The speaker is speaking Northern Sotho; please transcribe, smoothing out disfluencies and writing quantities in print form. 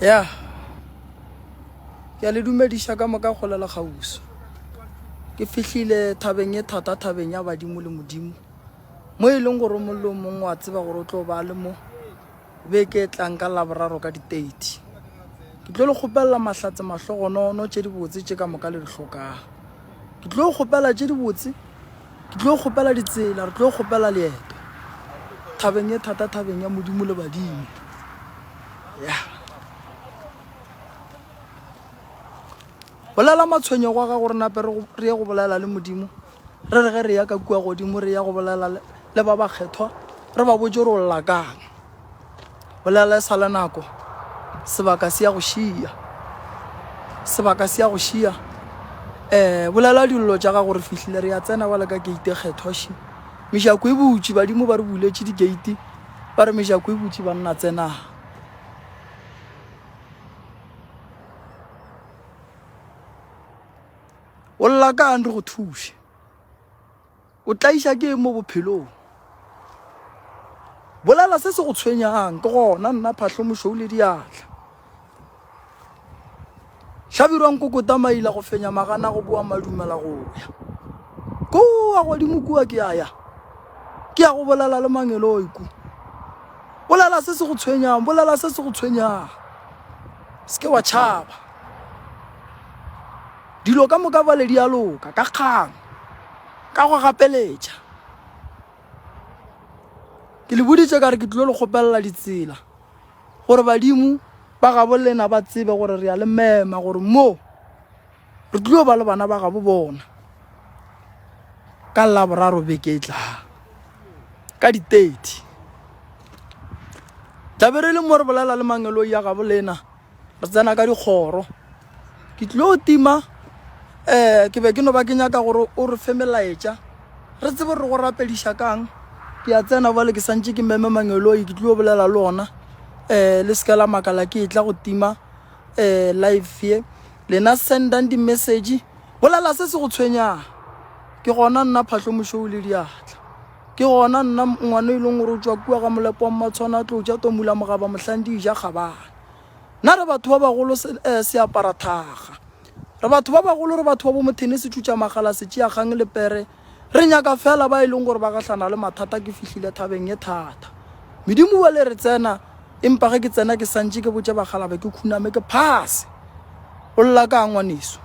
Ya, ke a le dumediša ka moka kgole le kgauswi. Ke fihlile thabeng e thata, thabeng ya badimo le Modimo, mo e leng gore o mong le o mongwe wa tseba gore o tlo ba le mo beke e tlang ka Laboraro ka di-30. Ke tlo le kgopelela mahlatse mahlogonono tše dibotse tše ka moka le di hlokang. Ke tlo kgopela tše dibotse Ke tlo kgopela ditsela, re tlo kgopela leeto thabeng e thata, thabeng ya Modimo le badimo. Ya. Bolela matshwenyego a gago re nape re ye go bolela le Modimo. Re re ge re ya ka kua godimo re ya go bolela le ba bakgethwa, re ba botše gore o lla kang. Bolela e sa le nako, sebaka se ya go šia. Sebaka se ya go šia. Um bolela dillo tša gago re fihlile re ya tsena bale ka keite kgethwa ši. Mejako e butše, badimo ba re buletše dikeite, ba re mejako e butše banna tsenang. O lla kang re go thuše? O tlaiša ke eng mo bophelong? Bolela se se go tshwenyang, ke gona nna Phahlo Mošweu le diatla. Hlabirwa nkokota maila go fenya magana go boa madumela go ya. Kua godimo kua ke a ya. Ke ya go bolela le mangeloi ku. Bolela se se go tshwenyang, bolela se se go tshwenyang. Se ke wa tšhaba. Dilo ka moka bjale di a loka, ka kgang, ka go gapeletša. Ke le boditše ka re ke tlilo le kgopelela ditsela gore badimo ba gabo lena ba tsebe gore re a le mema gore mo re tlilo ba le bana ba gabo bona ka Laboraro beke e tlang ka di 30. Tlabe re le mo re bolela le mangeloi a gabo lena. Re tsena ka dikgoro. Ke tlilo tima um ke be ke no ba ke nyaka gore o re fe melaetša re tsebe gore go rapediša kang. Ke a tsena bjale ke santše ke meme mangeloi ke tlilo bolela le ona um le seke la makala ke etla go tima um live ye. Lena sendang di-message bolela se se go tshwenyang. Ke gona nna Phahlomošweu le diatla. Ke gona nna ngwana e leng gore o tšwa kua ga Molepo wa Mmatshwana a tlo ja tomula mogaba mohlang di ja kgabane. Nna re batho ba bagolo eh, seapara thaga. Re batho ba bagolo re batho ba bo mothene setšutša magala setšea kgang le pere. Re nyaka fela ba e leng gore ba gahlana le mathata ke fihlile thabeng e thata. Medimo bjale re tsena empa ge ke tsena ke santše ke botše bakgalabe ke khuname ke phase. O lla kang ngwaneso?